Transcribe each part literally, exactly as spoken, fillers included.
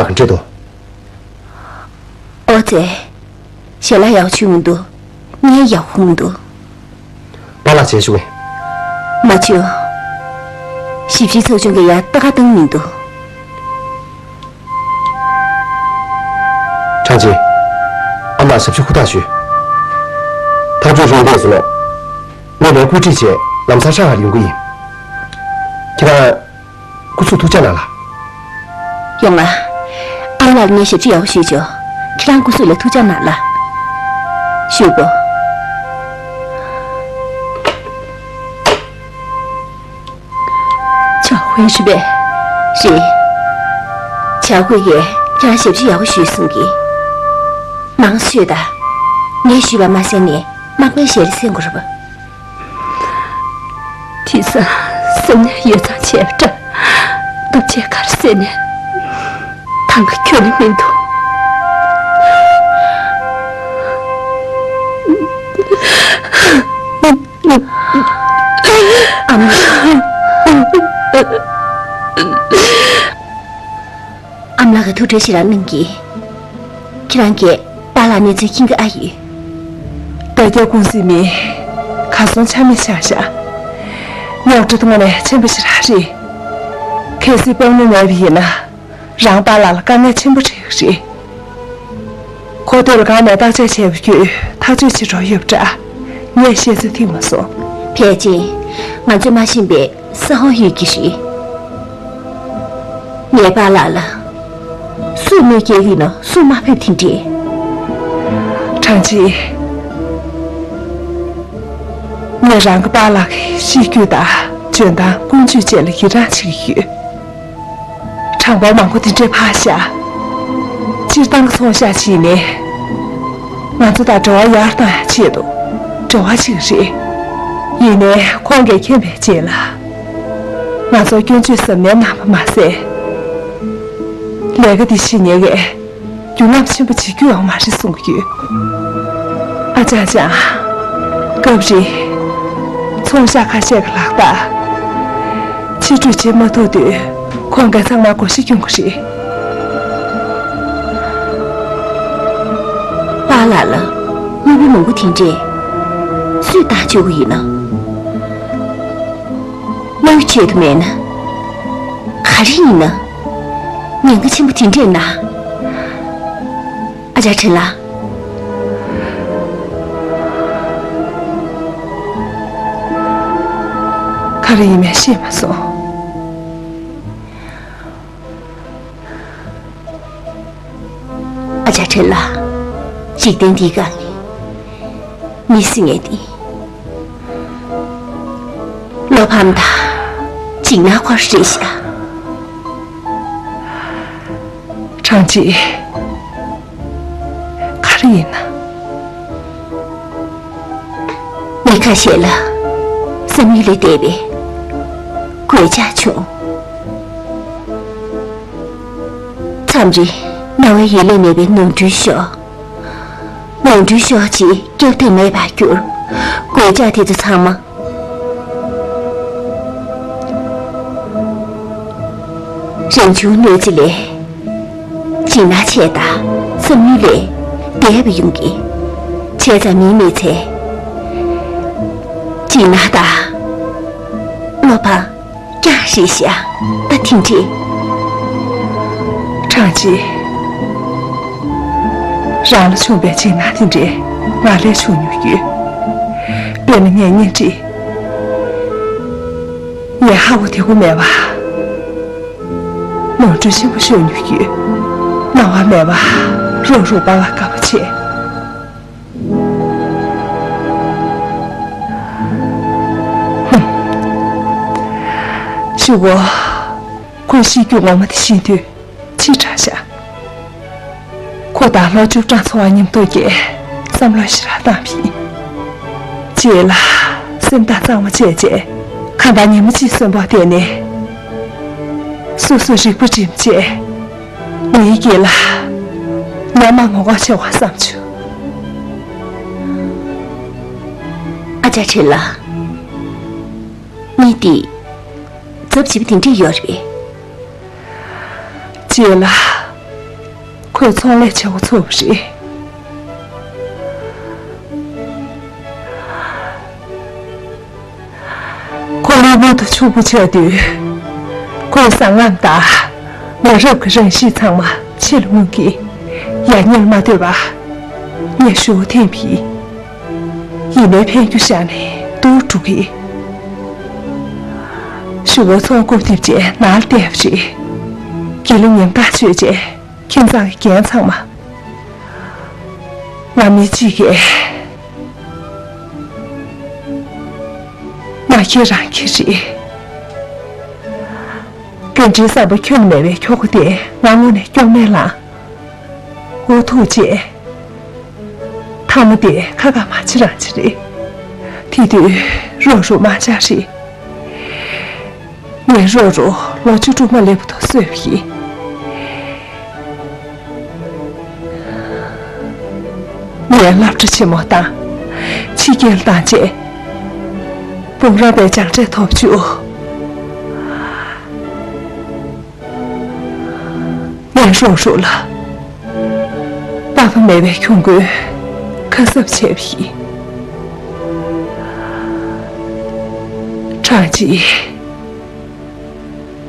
ག་འདྲས་འདུག་ཨོ་ཙེ། ཞལ་ལག་ཡག་པོ་བྱུང་མི་འདུག་ངས་ཡག་པོ་མི་འདུག་པཱ་ལགས་བྱས་བྱུང་ངས། མ་བྱུང་། ཞིབ་དཔྱད་ཚོགས་ཆུང་གིས་ཡར་ལྟ་ག་བཏང་མི་འདུག་ཁྲང་ཅི། ཨ་མར་ཞབས་ཕྱི་ཧུར་ཐག་ཞུས། ཐག་གཅོད་རང་འདས་སུ་ལོག་ངས་ལས་བཀོད་སྒྲིག་བྱས་ལམ་སང་ཧྲ་ཧར་ཡོང་གི་ཡིན། ཁྱེད་རང་། སྐུ་གཟུགས་ཐུགས་ཅག་གནང་ལ། ཡོང་ང་། ཨ་མ་ལགས་ངས་ཞབས་ཕྱི་ཡག་པོ་ཞུས་ཆོག་ཁྱེད་རང་སྐུ་གཟུགས་ལ་ཐུགས་ཅག་གནང་ལ། ཞུ་གོ། ཆའོ་ཧུའེ་ཞུ་བས། རེད། ཆའོ་ཧུའེ་ཡས་ཁྱེད་རང་ཞབས་ཕྱི་ཡག་པོ་ཞུས་གསུང་གི། མང་ཤོས་ད། ངས་ཞུས་པ་མ་གསན་ནས་དམག་མིའི་ཞལ་རས་གསན་དགོས་རེད་པ། དེང་སང་སེམས་ནད་ཡོ་བསྲང་བྱས་པ་འདྲ། སྟབས་བྱེད་ག་རེ་ཟེར་ནས། ཐང་ག་ཁྱོན་ནས་མི་འདུག་ཨ་མ། ཨ་མ་ལགས་ཀྱིས་ཐུགས་ཁྲལ་ཞེ་དྲག་གནང་གི། ཁྱེད་རང་གིས་པཱ་ལགས་གནས་ཚུལ་མཁྱེན་གྱི་ཨ་ཡོད། ད་རྒྱ་ཀུང་སིའི་མི་གར་སོང་ཆ་མེད་ཆགས་ཤག་རྙོག་དྲ་དངོས་གནས་ཆེན་པོ་ཞེ་དྲག་རེད། གལ་སྲིད་དཔལ་མོ་མེད་པ་ཡིན་ན། རང་པཱ་ལགས་ལ་དཀའ་ངལ་ཆེན་པོ་འཕྲད་ཀྱི་རེད། ཁོ་མདོ་ལ་སྒང་ནས་བརྟག་དཔྱད་བྱས་པ་བརྒྱུད་ཐག་གཅོད་བྱེད་རོགས་ཡོད་པ་འདྲ། ངས་ཤེས་ཚོད་ཐིག་མ་སོང་། ཕལ་ཆེར། ང་ཚོས་མ་ཤེས་པའི་ས་འོག་ཡོད་ཀྱི་རེད། ངའི་པཱ་ལགས་ལ། སུས་གནོད་སྐྱེལ་གྱི་ཡིན་ན་སུས་དམའ་ཕབ་དེ་འདྲས། ཁྲང་ཅི། ངས་རང་གི་པཱ་ལགས་ཀྱི་གཤིས་རྒྱུད་དང་འཇོན་ཐང་ཀུན་སྤྱོད་བཅས་ལ་ཡི་རངས་བྱེད་ཀྱི་ཡོད། གྲངས་འབོར་མང་པོ་དེ་འདྲས་ཕར་བཞག་སྤྱིར་བཏང་གི་ཚོང་བཤའ་བྱས་ནས། ང་ཚོ་དང་འབྲེལ་བ་ཡར་བཏང་ཡག་ཆེད་དུ་འབྲེལ་བ་བྱེད་ཀྱི་རེད། ཡིན་ནའི་ཁོང་གིས་མཁྱེན་པའི་རྗེས་ལ། ང་ཚོར་སྐྱོན་བརྗོད་གཟབ་ནན་གནང་བ་མ་ཟད། ལས་ཀ་འདི་བྱེད་མཁན་གྱིས་རྒྱུན་རིང་ཆེན་པོ་བྱེད་རྒྱུ་ཡོད་མ་རེད་གསུང་གི་ཡོད། ཨ་ཅག་ཅག་སྐབས་རེ། ཚོང་བཤའ་ཁ་ཤས་ཀྱི་ལག་རྟགས་ཕྱིར་སྤྲོད་བྱེད་མ་ཐུབ་དུས་ཁོང་གིས་ཚང་མ་བགོ་བཤའ་སྐྱོན་གྱི་རེད། པཱ་ལགས་ལ་དངོས་པོ་མང་པོ་དེ་འདྲས་སུས་བདག་སྤྱོད་ཀྱི་ཡིན་ན། དངུལ་ཆེད་དུ་མེད་ན། ག་རེ་ཡིན་ན། ཉེན་ཁ་ཆེན་པོ་དེ་འདྲས་ན། ཨ་ཅག་ཁྲིན་ལགས། ག་རེ་ཡིན་མིན་ཤེས་མ་སོང་། ཨ་ཅག་ཁྲིན་ལགས། འཇིག་རྟེན་འདིའི་སྒང་ནས་མི་ཟེར་མཁན་དེ། བློ་ཕམ་དང་འཇིགས་སྣང་སྐོར་རེད་ཤག་ཁྲང་ཅི། ག་རེ་ཡིན་ན། མི་ཁ་ཤས་ལ་བསམ་ཡུལ་ལས་འདས་པའི་གོད་ཆག་བྱུང་། མཚམས་རེ་རྣ་བའི་ཡུལ་ལས་མེད་པའི་ནོར་འཁྲུལ་ཤོར། ནོར་འཁྲུལ་ཤོར་རྗེས་སྐྱོབ་ཐབས་མེད་པར་གྱུར། གོད་ཆག་དེ་ཚོ་ཚང་མ། རང་བྱུང་གནོད་འཚེ་ལས། འཇིགས་སྣང་ཆེ་དང་བསམ་ཡུལ་ལས་འདས་པ་ཡོང་གི། བྱས་ཙང་མིའི་མི་ཚེ། འཇིགས་སྣང་དང་བློ་ཕམ་རྐྱང་རེད་ཤག་ད་དེ་འདྲས། ཁྲང་ཅི། རང་ལ་བྱུང་བའི་འཇིགས་སྣང་དེ་འདྲས་ང་ལ་བྱུང་མྱོང་ཡོད། དཔེར་ན་ངའི་གཉེན་སྒྲིག་ངས་ཧ་གོ་བདེ་པོ་མེད་པ། ནོར་འཁྲུལ་ཆེན་པོ་ཤོར་མྱོང་ཡོད། སྣང་བ་མེད་པ། རོགས་རུག་པ་ལ་དགའ་པོ་བྱས། ཧུམ། ཞུ་གོ། ཁོའི་གཤིས་རྒྱུད་ངོ་མ་དེ་ཤེས་དུས་ཕྱི་དྲགས་ཤག་ཁོ་དང་ལོ་བཅུ་གྲངས་འཚོ་བ་མཉམ་དུ་བསྐྱལ། བསམ་བློ་ཞེ་དྲག་བཏང་བ་ཡིན། རྗེས་ལ་སེམས་ཐག་གཙང་མ་བཅད་བྱས། ཁ་བརྡ་ཉིན་མོ་གཅིག་གསོན་པོ་བསྡད་ནས། སོ་སོའི་རིག་པ་སྒྲིམ་བྱས། མིའི་དཀྱིལ་ལ་ངས་མ་ངོ་ལྐོག་བྱེད་དགོས་བསམ་བྱུང་། ཨ་ཅག་ཁྲིན་ལགས། གཉིད་དེ་ཚབས་ཆེ་བ་དེ་འདྲས་ཡོད་རེད་པས། རྗེས་ལ། ཁོས་ཚོང་ལས་བྱེད་འགོ་ཚུགས་པ་རེད། ཁོ་ལུས་པོ་དང་ཕྱུག་པོ་ཆགས་དུས། ཁོའི་གཟབ་རྔམ་དང་མི་རབས་ཀྱི་རང་གཤིས་ཚང་མ་ཕྱི་ལ་མངོན་གྱིས་ཡར་ཉེར་མ་ལྟོས་པར་ངས་ཞུ་བ་འཐེན་པ་ཡིན། ཡིན་ནའི་ཕན་རྒྱུ་བཞག་ནས་སྡུག་རུ་འགྲོ་གི། ཞུ་བ་ཚོང་རྐུབ་རྡིབ་བྱས་ནང་ལ་བསྡད་པ་རེད། དགེ་ལུགས་ཉམ་ཐག་ཆོད་བྱས་ཁྱིམ་ཚང་གི་རྒྱན་ཚང་མ། ང་མི་གཅིག་གིས། ང་ཁྱེད་རང་གི་རེད། ག་འདྲའི་བསམ་པ་ཁྱོན་མེད་པའི་ཁྱོ་ག་དེ་ང་ངོ་ནས་སྐྱོ་མེད་ལངས། འུ་ཐུག་བྱས། ཐ་མ་དེ་ཁ་ཁ་མ་བྱེད་རང་བྱེད་རེད། དེ་དུས་རོགས་རུ་མ་ཆགས་རེད། ངས་རོགས་རུ་ལོ་བཅུ་དྲུག་མ་སླེབས་བར་དུ་གསོས་པ་ཡིན། ངས་སློབ་གྲྭ་ཆེན་མོ་དང་ཕྱི་རྒྱལ་བཏང་རྗེས། འབུམ་རམས་པའི་སྦྱངས་འབྲས་ཐོབ་བཅུག་ངས་རོགས་རུ་ལ་པ་ཕ་མེད་པའི་གྱོང་གུན་ཁ་གསབ་བྱས་པ་ཡིན། གྲངས་ཅིག་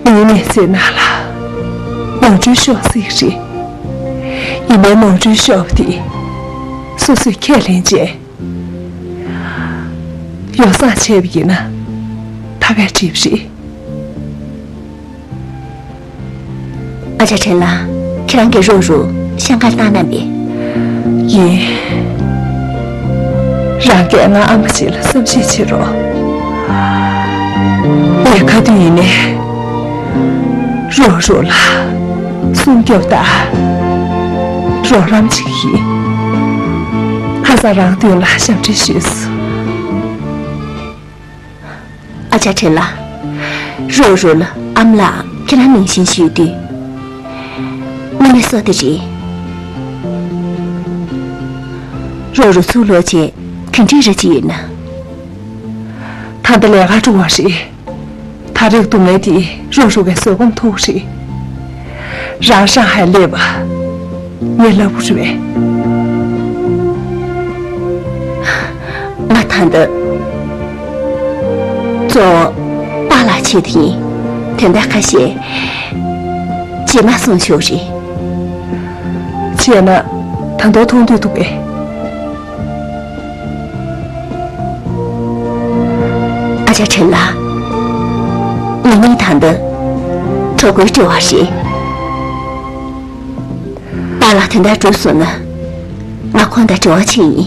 མིའི་མི་ཚེའི་ནང་ལ་ནོར་འཁྲུལ་ཤོར་སྲིད་རེད། ཡིན་ནའི་ནོར་འཁྲུལ་ཤོར་བ་དེ་སོ་སོས་ཁས་ལེན་བྱས། ཡོ་བསྲང་བྱས་པ་ཡིན་ན་ད་གས་འགྲིག་པ་རེད། ཨ་ཅག་ཁྲེན་ལགས། ཁྱེད་རང་གིས་རོགས་རུ་ཤང་ཀར་བཏང་གནང་པས། ཡིན། རང་གིས་ང་ཨ་མ་ཞིག་ལ་བསམ་ཤེས་བྱེད་རོགས། ངས་ག་དུས་ཡིན་ནའི་རོགས་རུ་ལ་སྲུང་སྐྱོབ་དང་རོགས་རམ་བྱེད་ཀྱི་ཡིན། ཁ་སང་རང་མདུན་ལ་ཞབས་འདྲེན་ཞུས་སོང་། ཨ་ཅག་ཁྲེན་ལགས། རོགས་རུ་ལ་ཨ་མ་ལགས་ཁྱེད་རང་མིང་ཆེན་ཞུས་དུས། དངོས་གནས་བསོད་བདེ་རེད། རོགས་རུ་ཚུར་ལོག་རྗེས་ག་འདྲའི་རེ་ཅིག་ཡོད་ན། ད་ལྟ་ལས་ཀ་འགྲོ་བ་རེད། ད་རེས་སྡུག་བསྔལ་དེ་རོགས་རུ་གའི་བཟོད་སྒོམ་ཐུག་རེད། རང་ཧྲང་ཧའེ་སླེབས་པ་ངའི་ལག་པ་རེད་པས། ང་ད་ལྟ་གཙོ་བོ་པཱ་ལགས་ཆེད་དུ་ཡིན། དོན་དག་ཁ་ཤས་རྗེས་མ་གསུང་ཆོག་རེད། བྱས་ན་ད་དུང་མཐོང་འདོད་འདུག་པས། ཨ་ཅག་ཁྲེན་ལགས། ངེད་གཉིས་ད་ལྟ་གྲོགས་པོའི་འབྲེལ་བ་རེད། པཱ་ལགས་དོན་དག་གྲུབ་སོང་ན། ང་ཁོང་དང་འབྲེལ་བ་བྱེད་ཡིན།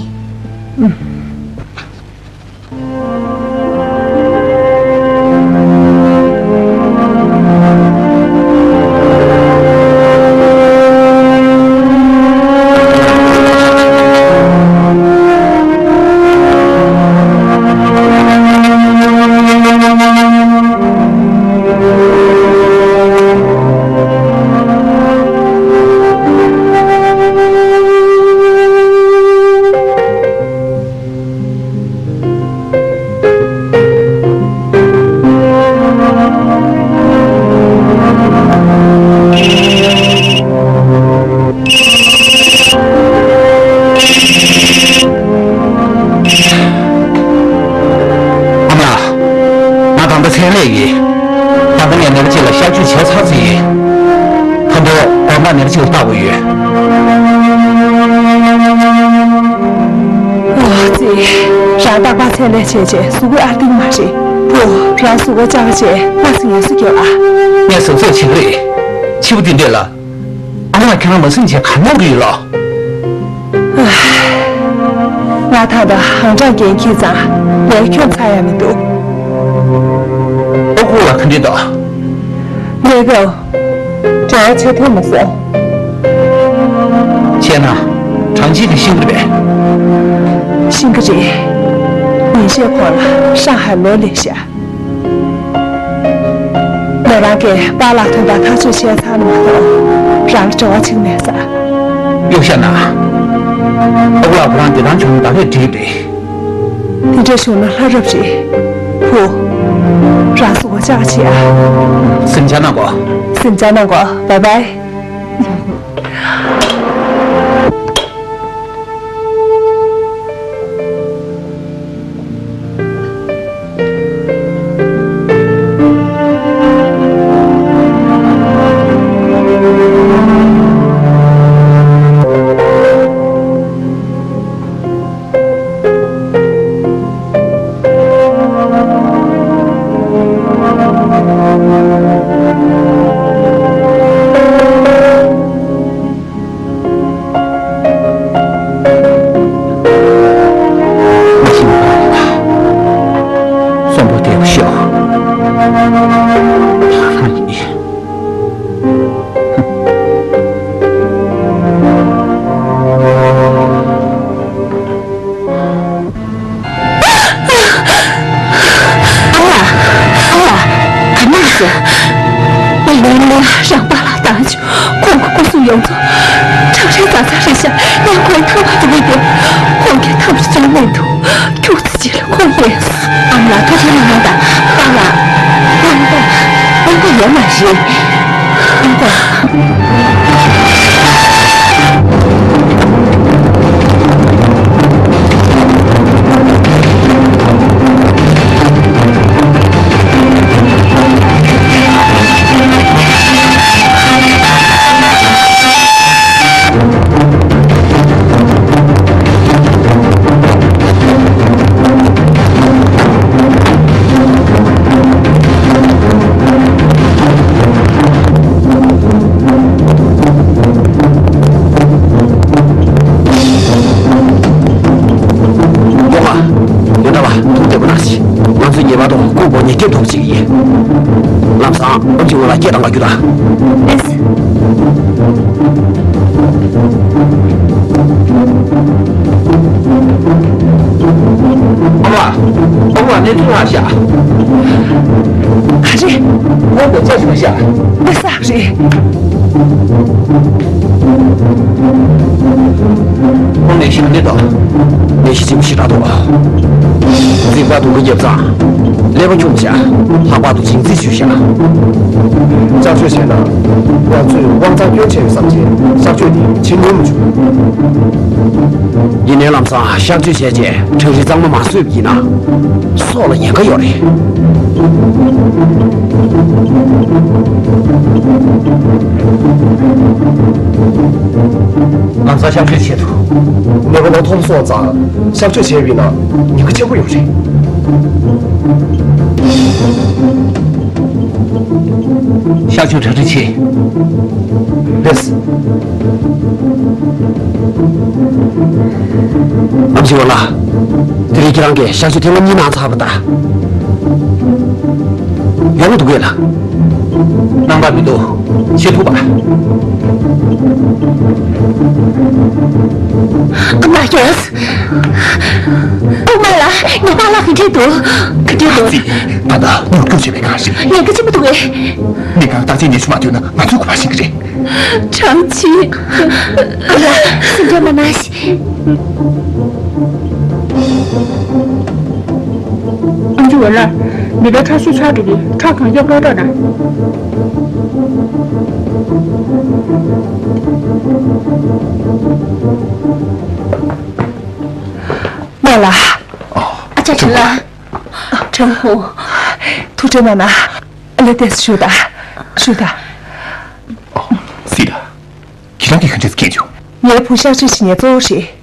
ཨ་མ། ང་ད་ལྟ་ཚན་ལས་ཡིན། ད་ལྟ་ངས་ནེ་པ་ཅིག་ལ་གཤག་བཅོས་བྱས་ཚར་ཚར་ཡིན། ད་དུང་དོན་དག་ནེ་པ་ཅིག་ལ་བལྟ་དགོས་ཡོད། ཨོ་ཙི། རང་རྟག་པར་ཚན་ལས་བྱས་བྱས་གཟུགས་པོ་ཨ་ཏིང་མ་རེད། བུ། རང་གཟུགས་པོ་བཅག་བྱས་སྔ་ཙམ་ཡོད་ས་རྒྱོབ་ཨ། ངས་གཟབ་གཟབ་བྱེད་ཀྱི་རེད། ཕྱི་པོ་འདི་འདྲས་ལ། ཨ་མ་ཁྱེད་རང་མ་སེམས་ཆེ་ག་ནོར་གི་ཡོད་ལགས། ང་ད་ལྟ་ཧང་སངས་འགན་འཁྱེར་ཙང་ལས་ཁྱོན་ཚར་ཡ་མི་འདུག་ཨོ་ཁུ་ལ་ག་འདྲས་འདུག་གནས་སྐབས་འབྲེལ་བ་བྱེད་ཐུབ་མ་སོང་། བྱས་ན་གྲངས་ཅིག་གིས་ཤེས་ཀྱི་རེད་པས། ཤེས་ཀྱི་རེད། ཉིན་ཤས་གོང་ལ་ཧྲང་ཧའེ་ལོག་སླེབས་ཤག་མོ་རང་གིས་པཱ་ལགས་དོན་དག་ཐག་གཅོད་བྱས་ཚར་ན་མ་གཏོགས་རང་ལ་འབྲེལ་བ་བྱེད་ཀྱི་མེད་ས། གཡུག་བཞག་ན། ཨ་ཁུ་ལགས་ཁོ་རང་བདེ་ཐང་བྱུང་ན་ད་གས་འགྲིག་གི་རེད། དེ་འདྲ་བྱུང་ན་ལྷ་རབ་རེད། བུ། རང་གཟུགས་པོ་བཅག་བྱེད་ཨ། སེམས་ཆགས་གནང་གོ། སེམས་ཆགས་གནང་གོ། བའི་བའི། གསོན་པོ་བདེ་པོ་ཤོག་ཨ་མ། ཨ་མ། ཨ་མ། ག་ནས་སོང་། ངས་ལན་ལན་རང་པཱ་ལགས་བཏང་བྱུང་། ཁོང་གི་སྐུ་སྲུང་ཡོངས་རྫོགས་ཁྲག་རིལ་ཟ་ས་རེད་ཤག་ཡང་ཁོའི་ཐག་པ་རྫོགས་ཡོད་དེ། ཁོང་གིས་ཐག་པ་བཅད་མེད་འདུག་ཁྱུག་ཙམ་ཅིག་ལ་ཁོང་ཡོང་སོང་། ཨ་མ་ལགས། ཐུགས་རྗེ་གནང་དང་། པཱ་ལགས། དབང་པོ། དབང་པོ་ཡོད་མ་རེད། དབང་པོ། ཡོང་ཨ། ཡོང་འདྲ་བ། ཐུགས་བདེ་པོ་གནང་ཞིག་ང་ཚོས་ངེས་པར་དུ་ཁོང་སྒོ་ནས་སྐད་ཐོབ་ཅིག་ཡིན། ལམ་སང་ཨམ་ཆི་ཝང་ལ་སྐད་བཏང་ག་རྒྱུ་དང་། ལགས་སོ། ཨ་མ། ཨ་མ་ནས་ཐུག་ང་ཤ། ག་རེ། ཁོང་དུ་བཅར་བྱུང་ཤ། འདི་ས་རེད། ཁོང་ནས་ཤི་མི་འདི་དང་། ནད་གཞི་ལྗིད་པོ་ཞེ་དྲག་འདུག་འཛིན་པ་དུག་གི་རྒྱབ་ཚང་། ཀླད་པ་འཁྱོམ་བྱ། ལྷག་པར་དུ་བྱིང་རྩིས་ཞུ་བྱ། གཅག་བཅོས་བྱས་ན། ང་ཚོས་དབང་ཐང་སྐྱོན་ཆེ་བའི་བསམ་བྱས་གཤག་བཅོས་དེ་བྱེད་མྱོང་མི་བྱུང་། ཡིན་ནའི་ལམ་སང་གཤག་བཅོས་བྱས་རྗེས་ཁྲག་རིལ་གཙང་མ་མ་བཟོས་པ་ཡིན་ན། སྲོག་ལ་ཉེན་ཁ་ཡོད་རེད། ལམ་སང་གཤག་བཅོས་བྱེད་དུ། ནད་པ་ལ་ཐོམ་སོང་ཙང་གཤག་བཅོས་བྱས་པ་ཡིན་ན་ཉེན་ཁ་ཆེན་པོ་ཡོད་རེད། གཤག་བཅོས་གྲ་སྒྲིག་བྱེད། ལགས། ཨམ་ཆི་ཝང་ལགས། དེ་རིང་ཁྱེད་རང་གིས་གཤག་བཅོས་ཐེངས་མ་གཉིས་གནང་ཚར་བ་དང་། ཡོང་གི་འདུག་གས་ལགས། གནང་པ་མི་འདུག་བྱེད་ཐུབ་པ། ཨ་མ་ཡོད། ཨ་མ་ལགས། ངའི་པཱ་ལགས་ག་འདྲས་འདུག་ག་འདྲས་འདུག་ཙི། ད་ལྟ་མྱུར་སྐྱོབ་བྱེད་པའི་སྒང་རེད། ཉེན་ཁ་ཆེན་པོ་འདུག་གས། མི་གང་བརྟག་དཔྱད་ཉེན་ཆེ་མ་ཐོན་ན་ང་ཚོའི་གོ་འཕང་ཤིང་གི་རེད། ཁྲང་ཆི། ཨ་ལ། སེམས་ཁྲལ་མ་གནང་ཞིག་ཨམ་ཆི་ཝང་ལགས། མི་ལ་ཁྲག་ཤུགས་ཆག་འགྲོ་གི། ཁྲག་གང་ཡོད་ཀློག་རོགས་གནང་། རྨོ་ལགས། ཨ་ཅག་ཁྲེན་ལགས། ཁྲེན་ཧུང་། ཐུགས་ཁྲལ་མ་གནང་། ལགས་ཏོག་ཙམ་བཞུགས་དང་། བཞུགས་དང་། སྲིད་ད། ཁྱེད་རང་གིས་ག་འདྲས་སེ་མཁྱེན་བྱུང་། ངའི་བུ་གཤག་བཅོས་བྱེད་མཁན་གཙོ་བོ་རེད།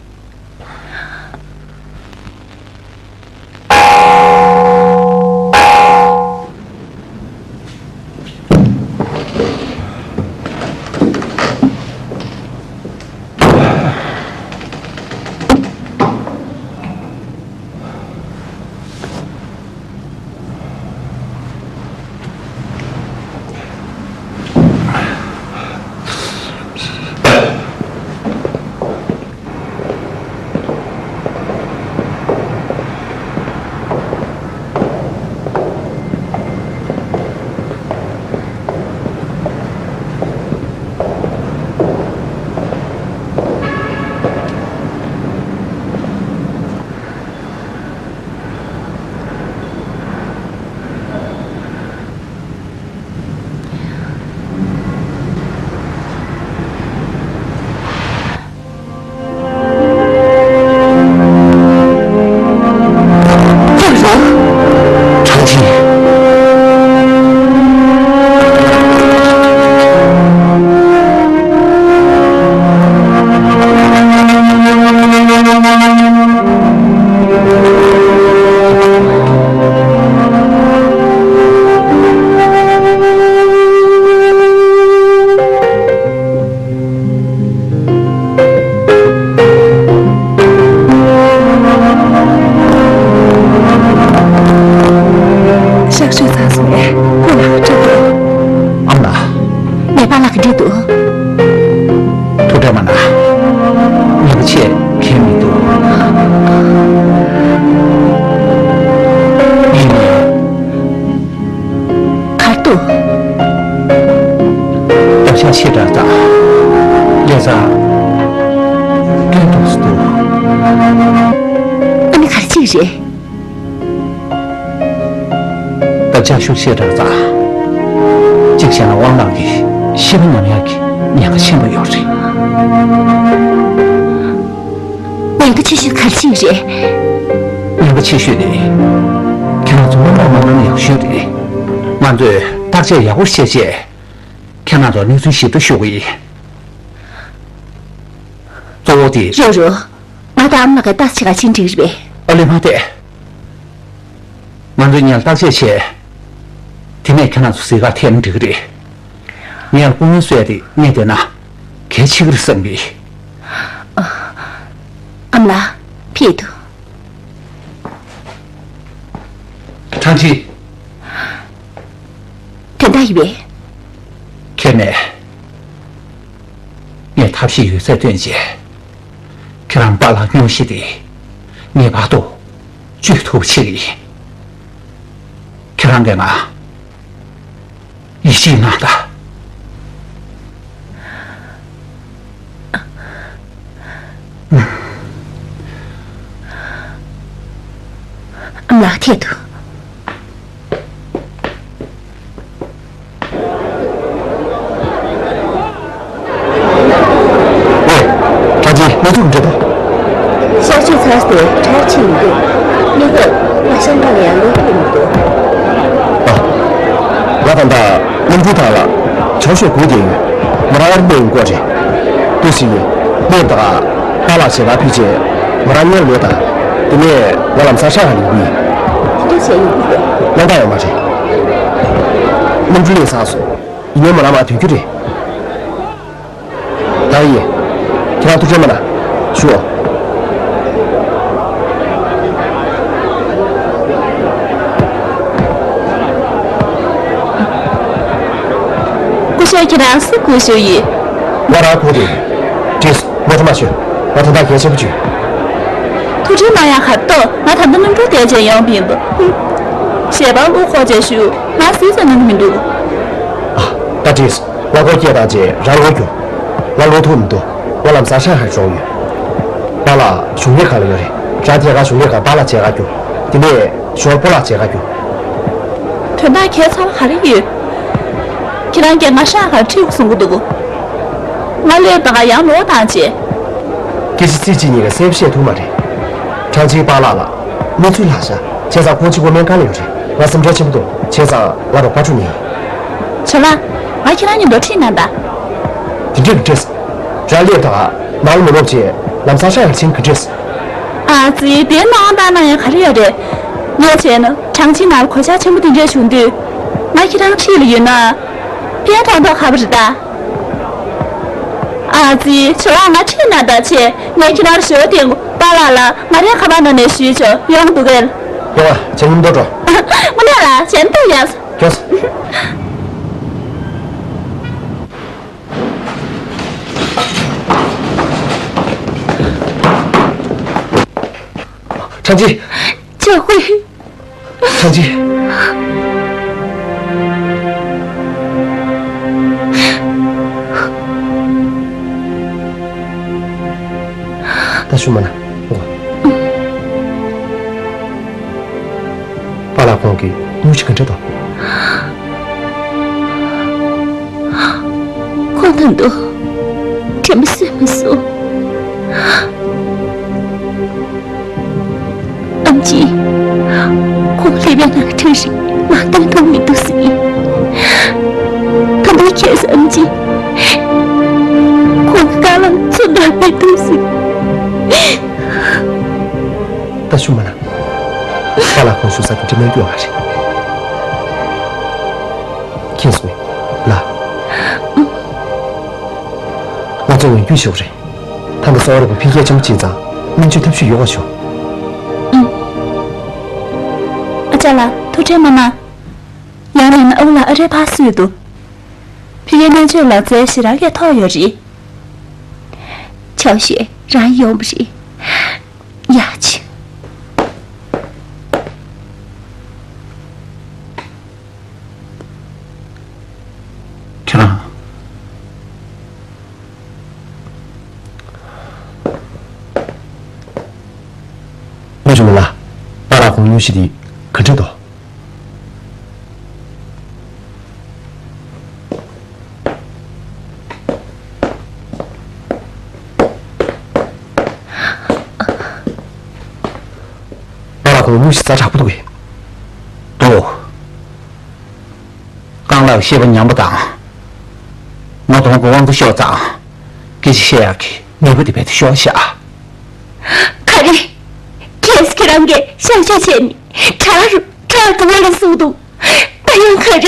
ཚ། སྐྱོན་འདུག་སུ་འདུག་ཨ་ནི་ག་རེ་བྱེད་ཀྱི་རེད། ད་ལྕགས་ཤུགས་ཆེ་དྲགས་ཙང་། གཅིག་བྱས་ན་དབང་ལགས་ཀྱི་ཤི་བ་ཉམས་ཡག་གི་ཉེན་ཁ་ཆེན་པོ་ཡོད་རེད། ཉེན་ཁ་ཆེ་ཤོས་ག་རེ་ཡིན་རེད། ཉེན་ཁ་ཆེ་ཤོས་དེ། ཁྱེད་རང་ཚོ་སྔོན་འགོག་མ་གནང་ན་ཡག་ཤོས་རེད། ང་ཚོས་བརྟག་དཔྱད་ཡག་པོ་བྱས་རྗེས། ཁྱེད་རང་ཚོར་གནས་ཚུལ་ཞིབ་ཕྲ་ཞུ་གི་ཡིན། གཙོ་བོ་དེ། རོ་རོ། ང་དང་ཨ་མ་ལགས་ཀྱིས་བརྟག་དཔྱད་ག་ཕྱིན་འགྲིག་རེད་པས། ཨ་ལེ་མ་བལྟས། ང་ཚོས་སྔོན་བརྟག་དཔྱད་བྱས། དེ་ནས་ཁྱེད་རང་ཚོ་གཟིགས་ག་ཐད་ན་འགྲིག་གི་རེད། ངས་སྐུ་ངལ་གསོས་ཏེ་གནས་བསྡད་ན་གལ་ཆེ་གི་རེད་བསམ་གི། ཨ་མ་ལགས། ཕེབས་དང་། ཁྲང་ཆི། དོན་དག་ཡོད་པས། ཁྱེད་ནས། ངས་ཐབས་ཤེས་ཡོད་ཚད་བཏོན་བྱས། ཁྱེད་རང་པཱ་ལགས་སྙུང་གཞི་དེ་ངེས་པར་དུ་བཅོས་ཐུབ་པ་བྱེད་ཀྱི་ཡིན། ཁྱེད་རང་གིས་ང་ཡིད་ཆེས་གནང་དང་། ཨ་མ་ལགས་ཐད་དུ། ཨོ། ཁྲ་ཅི་གནས་ཚུལ་འདྲི་དང་། གཤག་བཅོས་ཚར་ཏེ་གྲལ་ཕྱིན་མི་འདུག་གནས་སྐབས་ང་ཤང་ཁང་ལ་ཡང་ལོག་ཐུབ་མི་འདུག་ཨ། ང་ད་ལྟ་གནམ་གྲུ་ཐང་ལ་ཆང་ཤོག་སྒུག་བསྡད་ཡོད། མོ་རང་ཡར་སླེབས་ཡོང་གི་རེད། ཏུ་ཞིག་ནས་སླེབས་དང་། པཱ་ལགས་བྱེད་ག་ཕེབས་རྗེས་མོ་རང་སྔོན་ལོག་དང་། དེ་ནས་ང་ལམ་སང་ཧྲང་ཧའེ་ལ་ཡོང་གི་ཡིན། དེ་འདྲ་བྱས་ཡོང་གི་རེད། སྣང་དག་ཡོད་མ་རེད། གནམ་གྲུ་སླེབས་ཚར་སོང་། ཡིན་ནའི་མོ་རང་མར་ཐོན་རྒྱུ་རེད། ད་ཡིན། ཁྱེད་རང་ཐུགས་ཁྲལ་མ་གནང་། ཞུ། སྐུ་ཞབས་ཁྱེད་རང་སུ་སྒུག་བཞུགས་ཡོད། ང་རང་སྒུག་བསྡད་ཡོད། བྲིས། ངོ་སྤྲོད་མ་བྱོས། ང་དོན་དག་གལ་ཆེན་པོ་བྱུང་། ཐུགས་ཁྲལ་མ་གཡར་ཁ་ཏོ། ང་ད་ལྟ་གནམ་གྲུ་བསྡད་བྱས་ཡོང་བ་ཡིན་པ། ཧུམ། ཞལ་པར་བླུག་ཁོག་བྱས་བཞུགས། ང་སུས་ཙམ་གནང་གི་མི་འདུག་ཨ། ད་བྲིས། ང་སྒོ་ཕྱེ་བཏང་རྗེས་རང་ལོག་རྒྱུགས། ང་ལོག་ཐུབ་མི་འདུག་ང་ལམ་སང་ཧྲང་ཧའེ་འགྲོ་ཡོད། པཱ་ལགས་གཞུང་ལས་ཁང་ལ་ཡོད་རེད། རང་ཐད་ཀར་གཞུང་ལས་ཁང་པཱ་ལགས་མཇལ་ཁ་རྒྱུགས། དེ་ནས་ཞོར་པཱ་ལགས་མཇལ་ཁ་རྒྱུགས། དོན་དག་གལ་ཚ་བ་ག་རེ་ཡོད། ཁྱེད་རང་གིས་ང་ཧྲང་ཧའེ་ཁྲིད་དགོས་གསུང་གི་འདུག་ང་སླེབས་དང་ཡང་ལོག་བཏང་བྱས། སྐད་ཆ་ཚིག་གཅིག་གཉིས་ཀ་གསལ་པོ་བཤད་ཐུབ་མ་རེད། ཁྲང་ཆིང་པཱ་ལགས་ལ་གནས་ཚུལ་ལྷག་ཤག་བྱས་ཙང་ཁོང་གཅིག་པོ་སྨན་ཁང་ལ་ཡོད་རེད། ང་སེམས་ཁྲལ་ཆེན་པོ་འདུག་བྱས་ཙང་ང་རོགས་པ་སྤྲོད་ནི་ཡིན། ཇོ་ལགས། ང་ཁྱེད་རང་གཉིས་འགྲོ་ཁྲིད་གནང་དང་། དེ་འདྲས་མི་འགྲིག་རང་སླེབས་དང་ནང་ལ་མ་ལོག་བྱས་ལམ་སང་ཧྲང་ཧའེ་ཕྱིན་གི་འགྲིག་ཨ་ཙི། དེ་ནང་ལྟ་ན་ཡང་ག་རེ་ཡོད་རེད། ངས་བྱས་ན་ཁྲང་ཆིང་ནང་ལ་གོད་ཆག་ཆེན་པོ་དེ་འདྲས་བྱུང་དུས། ང་ཁྱེད་རང་འཁྲིས་ལ་ཡོད་ན། ཕན་ཐོགས་མདོག་ཁ་པོ་རེད་ད། ཨ་ཙི། ཇོ་ལགས་ང་ཁྲིད་གནང་དང་བྱས། ངས་ཁྱེད་རང་ཞོར་དེ་པཱ་ལགས་ལ་ང་རའི་ཁ་པར་ནང་ནས་ཞུས་ཆོག་ཡོང་གི་འདུག་གས། ཡོང་ཨ། བྱས་ན་མདོག་འགྲོ། དངོས་གནས་ལ་བྱས་ན་མདོག་ཡག་སོང་། ཡོང་སོང་། ཁྲང་ཆིང་། ཅོ་ཧུའེ། ཁྲང་ཆིང་། ད་ཞུ་མ་ན། འོ། པཱ་ལགས་ཁོང་གི་སྙུང་གཞི་ག་འདྲ་འདུག་ཁོང་དང་དུ་དྲན་པ་གསོས་མ་སོང་། ཨམ་ཆི། ཁོང་སླེབས་པའི་ནང་གི་ཁྲག་རིགས་ང་བཏང་ཐུབ་མི་འདུག་ཟེར། ད་ལྟ་ཁྱེད་ཚོ་ཨམ་ཆི། ཁོང་གི་རྐང་ལག་ཚུར་འདྲ་མི་འདུག་ཟེར། ད་ཞུ་མ་ན། པཱ་ལགས་ཁོང་བཞུགས་ས་དེ་འདྲ་མེད་རྒྱུ་ཡོད་མ་རེད། མཁྱེན་སོང་ངས། ལགས། ང་ཚོ་འོས་བསྡུ་ཞུ་གི་རེད། ད་ལྟ་གསང་བ་རིན་པོ་ཆེ་འཕེལ་རྒྱས་ཆེན་པོ་ཕྱིན་ཙང་སྨན་བཅོས་ཐབས་ཤེས་ཡོད་པ་ཞུ། ཨུམ། ཨ་ཅག་ལགས་ཐུགས་ཁྲལ་མ་གནང་། ཡང་མིན་ན་ཨ་ཁུ་ལགས་ཨ་རིར་ཕར་བསུས་འདུག་ཕ་གིའི་སྨན་བཅོས་ལག་རྩལ་ཞེ་དྲག་གི་ཐོག་ཡོད་རེད། ཆའོ་ཞུས་རང་ཡོང་བ་རེད། ཡག་བྱུང་། ཁྱེད་རང་། གོང་ཉུང་ཤི་དེ་ག་འདྲ་འདུག་ང་ལ་གོང་ཉུང་ཤི་ཛ་དྲག་པོ་འདུག་གས། འདུག་རྐང་ལག་ཤེད་པ་ཉམས་པ་དང་། ང་གདོང་གི་དབང་པོ་ཤོར་ཙང་། སྐད་ཆ་བཤད་ཡག་གི་ནུས་པ་དེ་རྦད་དེ་ཤོར་ཤག་ག་རེ། ཁྱེད་ཁྱེད་རང་གིས་ཤག་ཤག་བྱས་ནས་དྲག་རུ་དྲག་ཏུ་བ་ལ་སོང་འདུག་ད་ཡང་ག་རེ།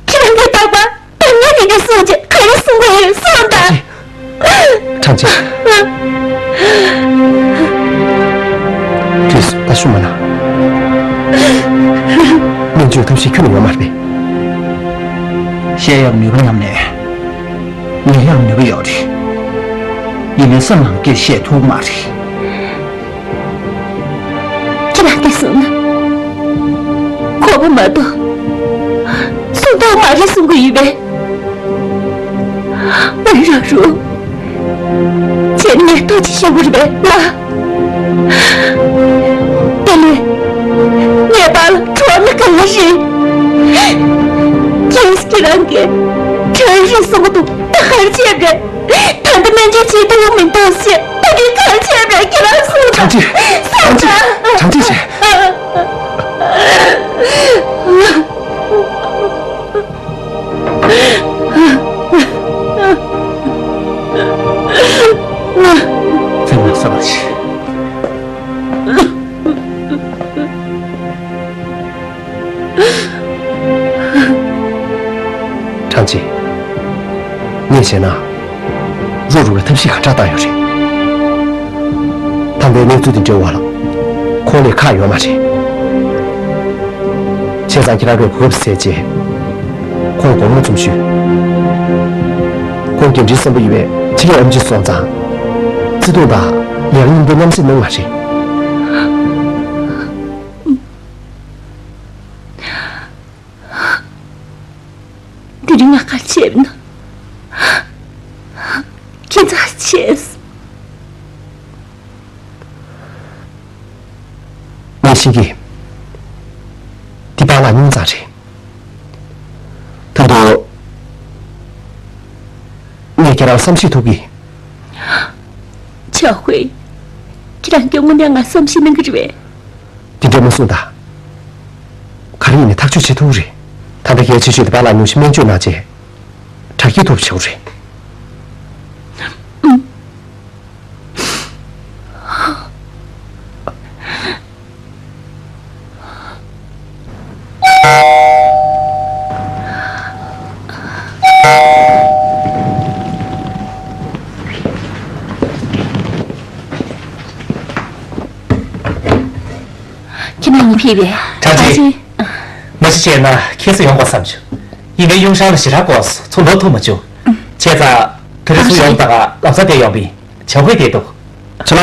ཁྱེད་རང་གིས་རྟག་པར་ད་ངས་དེ་འདྲ་གསུངས་བྱས་ག་རེ་གསུང་གི་ཡོད་གསུངས་དང་། ཁྲང་ཅི། དུས་སུ་ད་ཤུ་མ་ན། སྨན་བཅོས་ཐབས་ཤེས་ཁྱོན་ནས་ཡོད་མ་རེད་པས། བཤད་ཡག་ནུས་པ་ཉམས་ནས། ཉན་ཡག་ནུས་པ་ཡོད་རེད། ཡིན་ནའི་སེམས་ནང་སྐད་བཤད་ཐུབ་མ་རེད། ཁྱེད་རང་གིས་གསུངས་ན། ཁོ་བོ་མ་གཏོགས་སུ་གཏོགས་མ་རེད་གསུང་གི་ཡོད་པས། འོན་རབ་རུ། ཁྱེད་ངས་ཐུགས་རྗེ་ཆེ་བོ་རེད་པས་ལགས། དེ་ནས་ངའི་པཱ་ལགས་གྲོངས་ན་གང་ཡིན་རེད། ཁྱེད་ཁྱེད་རང་གིས་གྲོངས་རེད་གསུང་གི་འདུག་ད་ག་རེ་བྱས་པ་རེད། ད་ལྟ་སྨན་བཅོས་བྱེད་ཐུབ་མི་འདུག་ཟེར། ད་དེ་ག་རེ་བྱས་པ་རེད། ཁྱེད་རང་གསུངས་དང་། ཁྲང་ཅི། ཁྲང་ཅི། ཁྲང་ཅི་ཟེར། ཚེ་དབང་གསར་པ་ཞིག་ཁྲང་ཅི། ངས་བྱས་ན། རོགས་རུ་བའི་ཐབས་ཤེས་ག་འདྲ་བཏང་ཡོད་རེད། ད་ལྟའི་གནས་ཚུལ་འདི་འདྲའི་འོག་ལ། ཁོང་ལས་ཁག་ཡོད་མ་རེད། བྱས་ཙང་ཁྱེད་རང་གིས་གོ་སྐབས་ཟད་རྗེས། ཁོང་སྒོར་མོ་ཙམ་ཞུས། ཁོང་འགན་འཁྲི་བསམ་པ་ཡོད་པའི་ཕྱི་ལས་ཨེམ་ཆི་སོང་ཙང་། བརྩེ་དུང་དང་ལས་ཀ་མཉམ་དུ་མཉམ་བསྲེས་གནང་བ་རེད། དེ་རིང་ང་ག་རེ་བྱས་པ་ན། ཁྱེད་ཚ་བྱས། ངས་ཤེས་ཀྱི། འདི་པཱ་ལགས་སྙིང་བཙག་རེད། ད་དུང་། ངས་ཁྱེད་རང་བསམ་ཤེས་ཐུབ་ཀྱི། ཆའོ་ཧུའེ། ཁྱེད་རང་གིས་དངོས་གནས་ང་བསམ་ཤེས་གནང་གི་རེད་པས། འདི་འདྲ་མ་གསུངས་དང་། ག་རེ་ཡིན་ནའི་ཐག་གཅོད་བྱེད་ཐུབ་རེད། ད་ལྟ་གལ་ཆེ་ཤོས་དེ་པཱ་ལགས་ཉུང་ཤས་སྨན་བཅོས་གནང་རྗེས། དྲག་སྐྱེད་ཐུབ་བྱེད་དགོས་རེད། ཁྱེད་རང་གཉིས་ཕེབས་པས། ཁྲང་ཅི། ཁྲང་ཅི། མ་གཞི་བྱས་ན་ཁྱེད་ཚོ་ཡོང་དགོས་བསམ་བྱུང་། ཡིན་ནའི་ཡུང་ཧྲན་ལ་ཞེ་དྲག་དགོས་སོང་། ཚུར་ལོག་ཐུབ་མ་བྱུང་། བྱས་ཙང་དེ་རིང་ཚུར་ཡོང་དང་ལམ་སང་བསྡད་ཡོང་པས། ཆའོ་ཧུའེ་བསྡད་འདུག་ཆོག་ལ།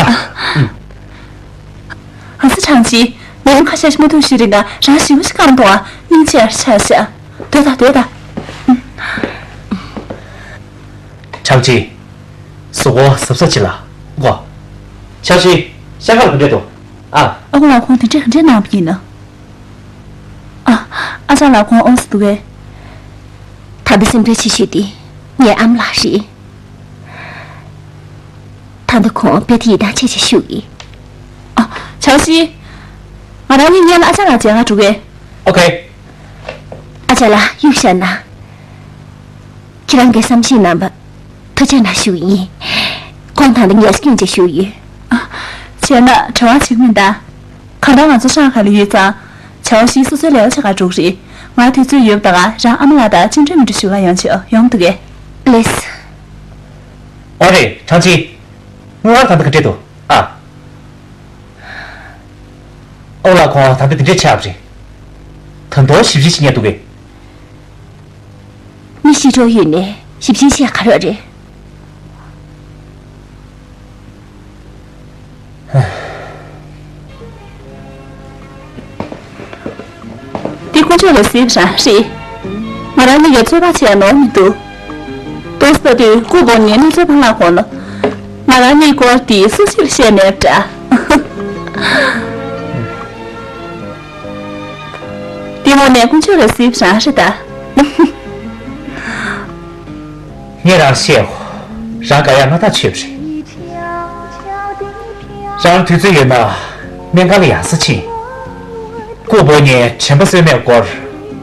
ཨ་ཙི། ཁྲང་ཅི། ཉིན་ཁ་ཤས་ཤིག་མ་ཐུག་ཤི་རིང་ང་རང་ཞེ་པོ་ཞིག་སྐམ་འདུག་ཨ། སྙིང་རྗེ་ཆགས་ཤག་སྡོད་དང་སྡོད་དང་། ཁྲང་ཅི། གཟུགས་པོ་གཟབ་གཟབ་བྱེད་ལ་གོ། ཁྲང་ཅི། ཤ་ཁར་ག་འདྲས་འདུག་ཨ། ཨ་ཁུ་ལགས་ཁོང་དེ་འདྲས་ག་འདྲས་གནང་བ་ཡིན་ན། ཨ། ཨ་ཅག་ལགས་ཁོང་ཨོ་སི་འདུག་གས། ད་ལྟ་སེམས་ཁྲལ་ཆེ་ཤོས་དེ་ངའི་ཨ་མ་ལགས་རེད། ད་ལྟ་ཁོང་དཔེ་དེ་ཡིད་ཐང་ཆད་ཆེ་ཤོས་ཡིན། ཨ། ཆའོ་ཧྲི། ང་རང་གཉིས་སྔོན་ལ་ཨ་ཅག་ལགས་མཇལ་ག་འགྲོ་གས། ཨོ་ཁེ། ཨ་ཅག་ལགས་གཡུག་བཞག་ན། ཁྱེད་རང་གིས་བསམ་ཤེས་གནང་བ། ཐུགས་རྗེ་གནང་ཞུ་ཡིན། ཁོང་ད་ལྟ་ངལ་གསོ་མཇལ་ཞུ་ཡིན། ཨ། བྱས་ན་དྲི་བ་བྱེད་ཀྱི་མིན་ད། གང་ལྟར་ང་ཚོ་ཧྲང་ཧའེ་ལ་ཡོད་ཙང་། ཆའོ་ཧྲི་སོ་སོའི་ལས་ཀ་བྱེད་གར་འགྲོ་གི་རེད། ང་དུས་ཚོད་ཡོད་པ་དང་རང་ཨ་མ་ལགས་དང་བཅར་འདྲི་མི་འདྲི་ཞུ་གར་ཡོང་ཆོག་ཡོང་འདུག་གས། ལེས། ཨོ་རེད། ཁྲང་ཅི། དངུལ་ཁང་ག་འདྲ་ག་འདྲས་འདུག་ཨ། ཨོ་ལགས་ཁོང་ད་ལྟ་དེ་འདྲས་ཆགས་པ་རེད། ད་དུང་ཞིབ་བཤེར་བྱེད་མཁན་འདུག་གས། མི་ཤི་གྲོངས་ཡོད་ནས་ཞིབ་བཤེར་བྱས་ག་རེ་རེད། འདི་དཀོན་མཆོག་ལ་གཟིགས་རང་རེད། ང་རང་གཉིས་ཀྱི་ཚོད་དཔག་བྱས་ནོར་མི་འདུག་ཏོག་ཙམ་དུས་སྐུ་བོ་ངའི་གནས་ཚུལ་ཕར་ལ་གོ་ན། ང་རང་གཉིས་སྐོར་དེ་སུ་ཞིག་ལ་བཤད་མེད་པ་འདྲ། དེ་མོ་ནས་དཀོན་མཆོག་ལ་གཟིགས་རང་རེད་ད། ངས་རང་བཤད་འོ། རང་དགའ་ཡག་མ་ཐག་ཆོད་པ་རེད། རང་དུས་ཚོད་ཡོད་ན་སྨན་ཁང་ལ་ཡར་ས་ཕྱིན། སྐུ་བོ་ཉེ་དྲན་པ་གསོས་མེད་སྐོར་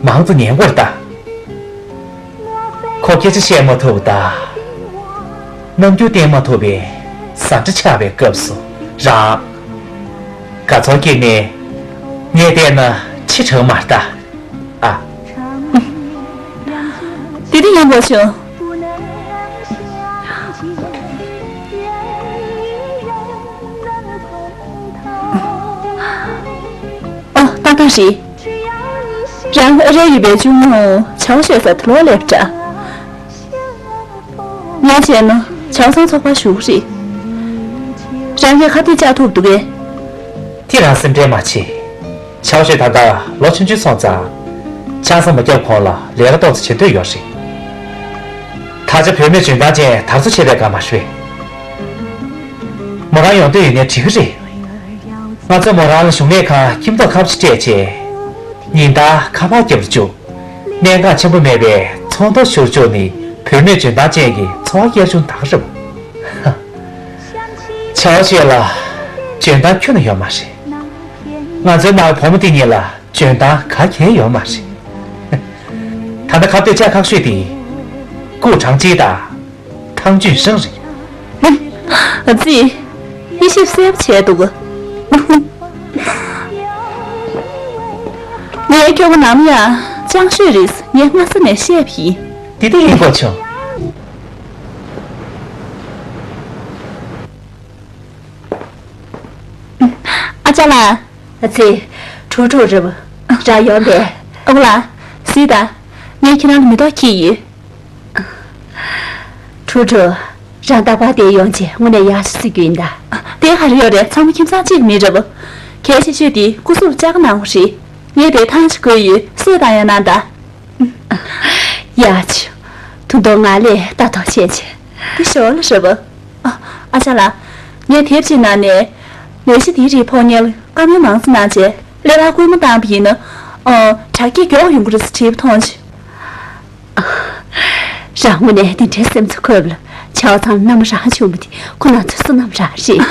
མང་ཙམ་ཉན་དགོས་རེད་ད། ཁོ་སྐད་ཆ་བཤད་མ་ཐུབ་པ་དང་། རྣམ་འགྱུར་བསྟན་མ་ཐུབ་པའི་ཟ་འདྲེ་ཆགས་པའི་སྐབས་སུ་རང་། དགའ་ཚོར་སྐྱེས་ནས་ངས་བལྟས་ན་ཕྱི་དྲགས་མ་རེད་ད། ཨ། དེ་དུས་ཡང་གོ་བྱུང་། ཨོ། ཏག་ཏག་རེད། རང་ཨ་རིར་ཡོད་པའི་གཅུང་མོ་ཆའོ་ཤེས་ས་དེ་ལོག་སླེབས་འདྲ། ངས་བྱས་ན་ཆའོ་ཚང་ཚོགས་པར་ཞུགས་རེད། རང་གིས་ཁ་གཏད་བཅག་ཐུབ་འདུག་གས། དེ་རང་སེམས་ཁྲལ་མ་བྱེད། ཆའོ་ཤེས་ད་ལྟ་ལོ་ཆུང་ཆུང་སོང་ཙང་། ཆང་ས་མ་བརྒྱབ་གོང་ལ་ལས་ཀ་ཏོག་ཙམ་བྱེད་འདོད་ཡོད་རེད། ད་ཆ་བུད་མེད་འཇོན་ཐང་ཅན་དར་སོ་ཆེ་བའི་སྐར་མ་རེད། མོ་རང་ཡོང་འདོད་ཡོད་ནའི་འགྲིག་གི་རེད། ང་ཚོས་མོ་རང་ལ་གཞུང་ལས་ཁང་ཁྱིམ་ཐོག་ཁ་པར་ཅིག་སྤྲད་བྱས། ཉིན་ལྟར་ཁ་པར་རྒྱབ་རུ་བཅུག་གནད་འགག་ཆེན་པོ་མེད་པའི་ཚོང་རྟགས་ཤོར་བཅུག་ནི་བུད་མེད་འཇོན་ཐང་ཅན་གྱི་འཚོ་བ་སྐྱེལ་བྱུང་དག་རེད། ཆའོ་ཤེས་ལ་འཇོན་ཐང་ཁྱོན་ནས་ཡོད་མ་རེད། ང་ཚོའི་ནང་བུ་མོ་དེ་གཉིས་ལ་འཇོན་ཐང་ག་གེ་ཡོད་མ་རེད། ད་ལྟ་ཁ་གཏད་བཅག་ཁག་ཤོས་དེ་ཀུའུ་ཁྲང་ཅི་དང་། ཐང་ཅུན་ཧྲེང་རེད། ཨ་ཙི། དབྱེ་ཞིབ་གསལ་པོ་བྱས་འདུག་ངའི་སྐྱོ་པོ་ནམ་ཡང་ཅང་ཤོས་རེད། ངས་སྔ་ས་ནས་བཤད་པ་ཡིན། དེ་དེ་ཡིན་དགོས་བྱུང་། ཨ་ཅག་ལགས། ཨ་ཙི། ཁྲུའུ་ཁྲུའུ་རེད་པ། རང་ཡོང་པས། ཨ་ཁུ་ལགས། གཟིགས་དང་། ངས་ཁྱེད་རང་ལ་མེ་ཏོག་འཁྱེར་ཡོད། ཁྲུའུ་ཁྲུའུ། རང་རྟག་པར་འདིར་ཡོང་བྱས་དངོས་གནས་ཡག་ཤོས་ཟེར་རྒྱུ་ཡིན་ད། དེ་ག་རེ་ཡོད་རེད། ཚང་མ་ཁྱིམ་ཚང་གཅིག་གི་མི་རེད་པ། གལ་ཆེ་ཤོས་དེ་སྐུ་གཟུགས་ལ་བཅག་གནང་དགོས་རེད། ངས་དེ་ཐང་ཞིག་བགོས་ཡོད། གསོས་བཏང་ཡང་གནང་དང་། ཡ་ཆུ། ད་དུང་ང་ལ་ལྟ་རྟོག་བྱས་བྱས། འདི་ཞོར་ལ་རེད་པ། ཨ། ཨ་ཅག་ལགས། ངས་དེབ་ཅིག་ནང་ནས། ནད་གཞི་དེའི་རིགས་ཕོག་མཁན་ལ་བཀའ་མོལ་མང་ཙམ་གནང་བྱས། ཀླད་པར་སྐུལ་མ་བཏང་བ་ཡིན་ན། ཨ། དྲག་སྐྱེད་མགྱོགས་ཡོང་གི་རེད་ཟེར་བྲིས་པ་མཐོང་བྱས། རང་དངོས་གནས་འདི་འདྲའི་སེམས་ཚོར་འཁོལ་བ་ལ། ཆའོ་ཚང་མནའ་མ་རང་བྱུང་བ་དེ་ཁོ་ན་ཚོའི་བསོད་ནམས་རང་རེད།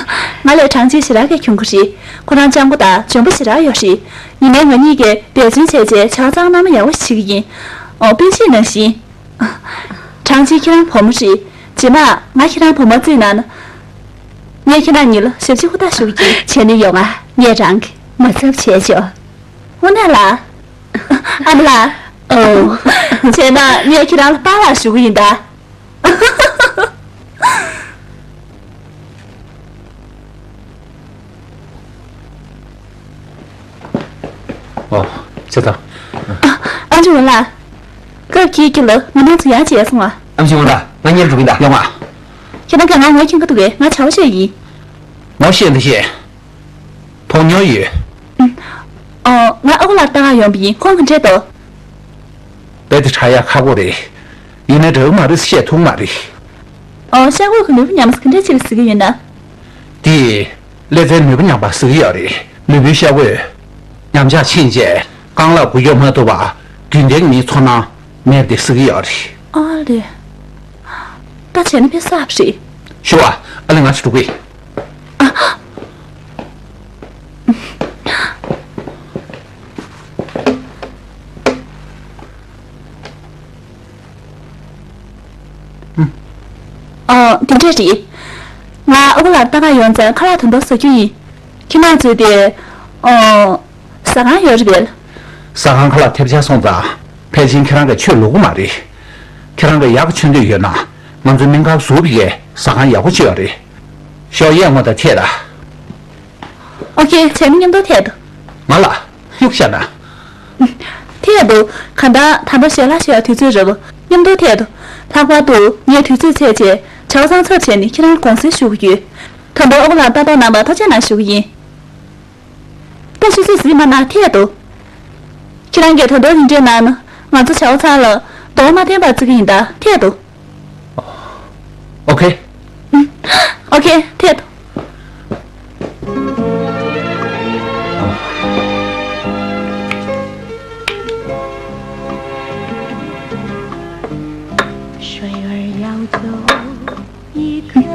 ང་ལས་གྲངས་ཆེ་ཞེ་དྲག་གིས་གྱོང་གི་རེད། ཁོ་རང་སྤྱང་པོ་དང་འཇོན་པོ་ཞེ་དྲག་ཡོད་རེད། ཡིན་ནའི་ང་གཉིས་ཀྱིས་འབད་བརྩོན་བྱས་བྱས་ཆའོ་ཚང་མནའ་མ་ཡག་པོ་ཞིག་བྱེད་ཀྱི་ཡིན། ཨོ། དཔེ་ཆའི་ནང་བཞིན། གྲངས་ཆེ་ཁྱེད་རང་བུ་མོ་རེད། རྗེས་མ་ང་ཁྱེད་རང་བུ་མོ་བརྩིས་གནང་ན། ངས་ཁྱེད་རང་གཉིས་ལ་ཞབས་ཕྱི་ཧུར་ཐག་ཞུ་གི་ཡིན། བྱས་ན་ཡོང་ང་། ངས་རང་གི་མ་ཚབ་བྱས་ཆོག་དངོས་གནས་ལ། ཨ་མ་ལགས། ཨོ། བྱས་ན་ངས་ཁྱེད་རང་ལ་པཱ་ལགས་ཞུ་གི་ཡིན་ད། ཨོ། ཅེ་ད། ཨ། ཨ་ཅེ་ཝུན་ལགས། སྐབས་ཁྱེད་ཀྱི་ལ་ང་རང་ཚོ་ཡར་བཅར་སོང་ཨ། ཨ་ཅེ་ཝུན་ལགས། ང་གཉིས་འགྲོ་གི་ཡིན་ད། ཡོང་ཨ། ཁྱེད་རང་གིས་ང་ངོ་མཁྱེན་གྱི་འདུག་གས། ང་ཆའོ་ཤེས་ཡིན། ངོ་ཤེས་འདི་ཤེས། མཐོང་མྱོང་ཡོད། ཨོ། ང་ཨ་ཁུ་ལགས་ལྟ་ག་ཡོང་པ་ཡིན། ཁོང་ག་འདྲས་འདུག་རྦད་དེ་དྲག་ཡག་ཁག་པོ་རེད། ཡིན་ནའི་འདྲ་གི་མ་རེད། བཤད་ཐུབ་མ་རེད། ཨོ། ཤ་འགོག་གི་ནུས་པ་ཉམས་ས་ག་འདྲས་ཅིག་ལ་ཟེར་གྱི་ཡོད་ན། དེ། ཀླད་རྩའི་ནུས་པ་ཉམས་པ་ཟེར་གྱི་ཡོད་རེད། ལུས་པོའི་ཤ་འགོས་ཉམས་ཆག་ཕྱིན་རྗེས་རྐང་ལག་འགུལ་སྐྱོད་མ་ཐུབ་པ། རྒྱུན་ལྡན་མིའི་ཚོར་སྣང་མེད་པ་དེ་ཟེར་གྱི་ཡོད་རེད། ཨ་ལས། ད་བྱས་ན་དཔེ་གསར་པ་རེད། ཞུ་བ། ཨ་ལས། ང་ཚོ་འགྲོ་གི་ཡིན། ཨ། ཨ། དེ་འདྲ་རེད། ང་ཨ་ཁུ་ལགས་ལྟ་ག་ཡོང་ཙང་ཁ་ལག་ད་དུང་ཟ་རྒྱུ་ཡིན། ཁྱེད་རང་ཚོའི་དེ། ཨ། ཟ་ཁང་ཡོད་རེད་པས། ཟ་ཁང་ཁ་ལག་ཐེབས་ཆག་སོང་ཙང་ཕལ་ཆེར་ཁྱེད་རང་གིས་མཆོད་ལོག་གི་མ་རེད། ཁྱེད་རང་གིས་ཡག་གི་མཆོད་འདོད་ཡོད་ན་ང་ཚོའི་སྨན་ཁང་ཟུར་པའི་ཟ་ཁང་ཡག་པོ་ཅིག་ཡོད་རེད། ཞོགས་ཡས་སྔོན་དང་འཕྲད་དང་། ཨོ་ཁེ། བྱས་ན་མཉམ་དུ་འཐད་དོ། ང་ལ་གཡུག་བཞག་ན། འཐད་དོ། གང་ལྟར་ད་ལྟ་ཞལ་ལག་མཆོད་ཡག་དུས་ཚོད་རེད་པ། མཉམ་དུ་འཐད་དོ། ལྷག་པར་དུ་ངས་དུས་ཚོད་བཙལ་བྱས་ཆའོ་ཚང་ཚབ་བྱས་ནས་ཁྱེད་རང་ལ་དགོངས་སེལ་ཞུ་གི་ཡོད། ད་དུང་ཨ་ཁུ་ལགས་ལྟ་རྟོག་གནང་བར་ཐུགས་རྗེ་གནང་ཞུ་གི་ཡིན། ད་ཆུ་ཚོད་ཟིན་མ་གནང་འཐད་དོ། ཁྱེད་རང་གིས་ད་དུང་རིན་བྲལ་གནང་ན་ང་ཚོ་ཆའོ་ཚང་ལ་གདོང་མ་འཐེན་པར་བརྩི་གི་ཡིན་ད། འཐད་དོ། ཨོ་ཁེ། ཨོ་ཁེ། འཐད་དོ།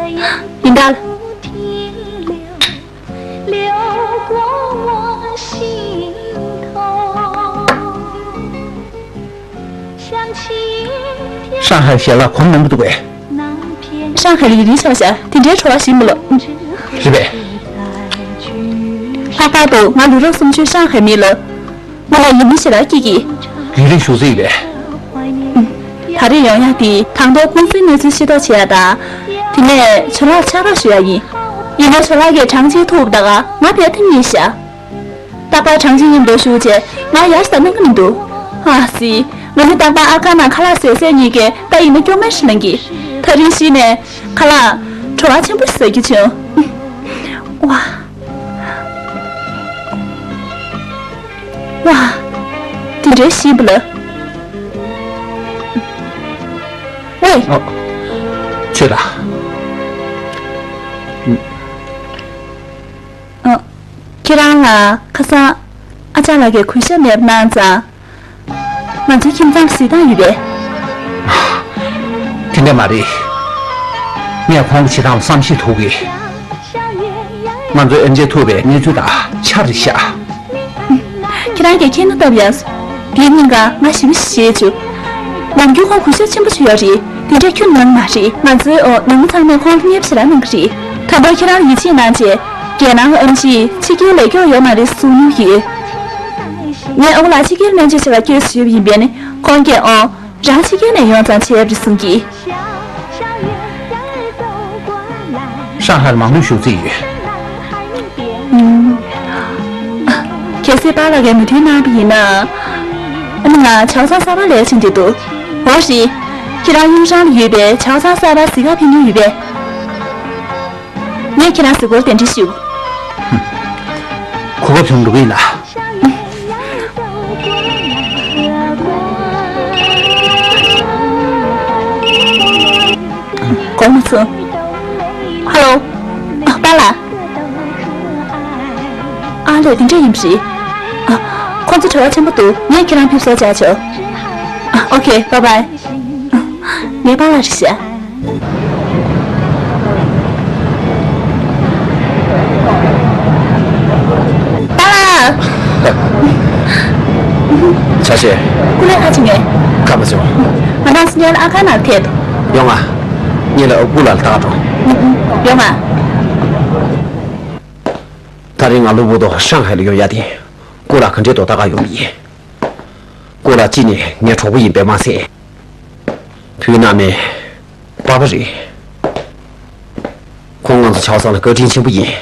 ཡིན་ད། ཧྲང་ཧའེ་ཞལ་ལག་གོམས་མང་པོ་འདུག་པས། ཧྲང་ཧའེ་ལ་ཡུན་རིང་ཆགས་ཤག་དེ་འདྲའི་བྲོ་བ་ཞིག་མི་ལོ། རེད་པས། ལྷག་པར་དུ་ང་ལོ་རབས་སུམ་ཅུའི་ཧྲང་ཧའེ་མི་ལ། ང་ལ་ཡིད་མི་ཞེ་དྲག་སྐྱིད་ཀྱི། ཡུན་རིང་བཞུགས་རྩིས་ཡོད་པས། ད་རེས་ཡོང་ཡག་དེ་དང་ཐོག་ཀུང་སིའི་གནས་ཚུལ་ཤེས་རྟོགས་བྱེད་ཡག་དང་། དེ་ནས་ཇོ་ལགས་ཕྱག་རོགས་ཞུ་ཡག་ཡིན། ཡིན་ན་ཇོ་ལགས་ཀྱིས་གྲངས་ཅན་ཐུག་ད་ག་ང་བས་ཐེངས་གཉིས་ཤག་རྟག་པར་གྲངས་ཅན་མཉམ་དུ་བཞུགས་རྗེས་ང་ཡར་ཞིག་གནང་གི་མི་འདུག་ཨ་སི། ང་ནི་རྟག་པར་ཨ་ཁ་ནང་ཁ་ལག་ཟས་ཟས་གཉིས་ཀས་ད་ཡིན་ན་སྐྱོ་མ་ཞིག་ལངས་ཀྱི། ཐག་རིང་ཞིག་ནས་ཁ་ལག་བྲོ་བ་ཆེན་པོ་ཞིག་ཟ་རྒྱུ་བྱུང་། ཝ། ཝ། དེ་འདྲའི་ཞིམ་པོ་ལ། ཝེ། ཨ། ཆོས་དང་། ཨ། ཁྱེད་རང་ལ་ཁ་སང་ཨ་ཅག་ལགས་ཀྱིས་གུས་ཞབས་མེད་པ་གནང་ཙང་། ང་ཚོའི་ཁྱིམ་ཚང་གཟིགས་སྟངས་ཡོད་པས། དེ་འདྲ་མ་རེད། ངས་ཁོང་གི་བྱེད་སྟངས་ལ་བསམ་ཤེས་ཐུབ་གི། ང་ཚོའི་ཨེམ་ཆི་ཐུག་པའི་གནས་ཚུལ་དང་ཆ་རེ་བཞག་ཁྱེད་རང་གིས་མཁྱེན་ན་སྟབས་ཡག་སོང་། དེའི་སྙིང་ག་ང་ཞེ་པོ་ཞེད་བྱུང་། ནམ་རྒྱུན་ཁོང་གུས་ཞབས་ཆེན་པོ་ཞིག་ཡོད་རེད། དེ་འདྲ་ཁྱོན་ནང་མ་རེད། ང་ཚོའི་འོ་ནང་མི་ཚང་མས་ཁོང་ལ་བརྙས་པ་ཞེ་དྲག་གནང་གི་རེད། དང་པོ་ཁྱེད་རང་ཡིད་ཆེས་གནང་བྱས། རྒྱལ་ནང་ཨེམ་ཆིས་ཕྱི་རྒྱལ་ལ་སྐྱོ་ཡོད་མ་རེད་གསུང་མྱོང་ཡོད། ངས་ཨ་ཁུ་ལགས་ཕྱི་རྒྱལ་སྨན་བཅོས་བྱེད་པར་བསྐྱོད་ཞུས་པ་ཡིན་པས་ནི་ཁོང་གིས་འོ། རང་ཕྱི་རྒྱལ་ནས་ཡོང་ཙང་བྱས་པ་རེད་གསུང་གི། ཧྲང་ཧའེ་ལ་མང་པོ་བཞུགས་རྩིས་ཡོད། ཨུམ། གལ་སྲིད་པཱ་ལགས་ཀྱིས་མོས་མཐུན་གནང་བ་ཡིན་ན། ཨ་ནི་ང་ཇའོ་ཚང་གསར་པ་ལས་ཕྱིན་བསྡད་འདུག་འོ་རེད། ཁྱེད་རང་ཡུང་ཧྲང་ལ་ཡོད་པའི་ཇའོ་ཚང་གསར་པ་གཟིགས་གར་ཕེབས་མྱོང་ཡོད་པས། ངས་ཁྱེད་རང་གཟིགས་སྐོར་གདན་འདྲེན་ཞུ། གོ་སྐབས་བྱུང་འགྲོ་གི་ཡིན་ལ། དགོངས་མ་ཚོམས། ཧ་ལོ། ཨ། པཱ་ལགས། ཨ་ལས། དེ་འདྲ་ཡིན་པ་རེད། ཨ། ཁོང་ཚོ་བྲེལ་བ་ཆེན་པོ་འདུག་ངས་ཁྱེད་རང་ཕེབས་བསུ་བྱ་ཆོག་ཨ། ཨོ་ཁེ། བཱའི་བཱའི། ངའི་པཱ་ལགས་རེད་ཤག་པཱ་ལགས། ཆ་ཤས། སྐུ་ལས་ཁག་ཅིག་མེད། ཁག་མ་བྱུང་། ང་རང་ཚོ་ཉལ་ཨ་ཁ་ནང་ཐད་དོ། ཡོང་ང་། ཉལ་ཨ་སྐུ་ལ་ལྟ་འགྲོ། ཡོང་ང་། ད་རིང་ང་ལུ་བུ་དོ་ཧྲང་ཧའེ་ལ་ཡོང་ཡ་དེ། སྐུ་ལ་ག་འདྲའི་དོ་ལྟ་ག་ཡོང་གི་ཡིན། སྐུ་ལ་གཅིག་ནས་ངའི་གྲོགས་པོ་ཡིན་པས་མ་ཟད། བུའི་མནའ་མའི་པ་ཕ་རེད། ཁོང་ང་ཚོ་ཆའོ་ཚང་ལ་བཀའ་དྲིན་ཆེན་པོ་ཡིན།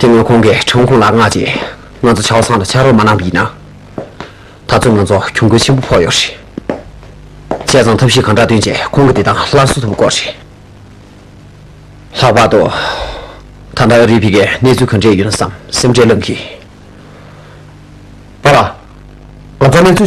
དེ་སྔོན་ཁོང་གིས་ཁྲང་ཁུང་ལགས་མངགས་རྗེས་ང་ཚོ་ཆའོ་ཚང་ལ་ཕྱག་རོགས་མ་གནང་བ་ཡིན་ན། ད་ཚོད་ང་ཚོ་གྱོང་གུན་ཆེན་པོ་ཕོག་ཡོད་རེད། བྱས་ཙང་ཐབས་ཤེས་གང་དྲག་བཏོན་རྗེས་ཁོང་གི་བདེ་ཐང་སླར་གསོ་ཐུབ་དགོས་རེད། ལྷག་པར་དུ། ད་ལྟ་ཨ་རིའི་ཕ་གིར་གནས་ཚུལ་ག་འདྲས་ཡོད་ན་བསམ་སེམས་ཁྲལ་ལངས་གི། པཱ་ལགས། ང་ཚོ་གནས་ཚུལ་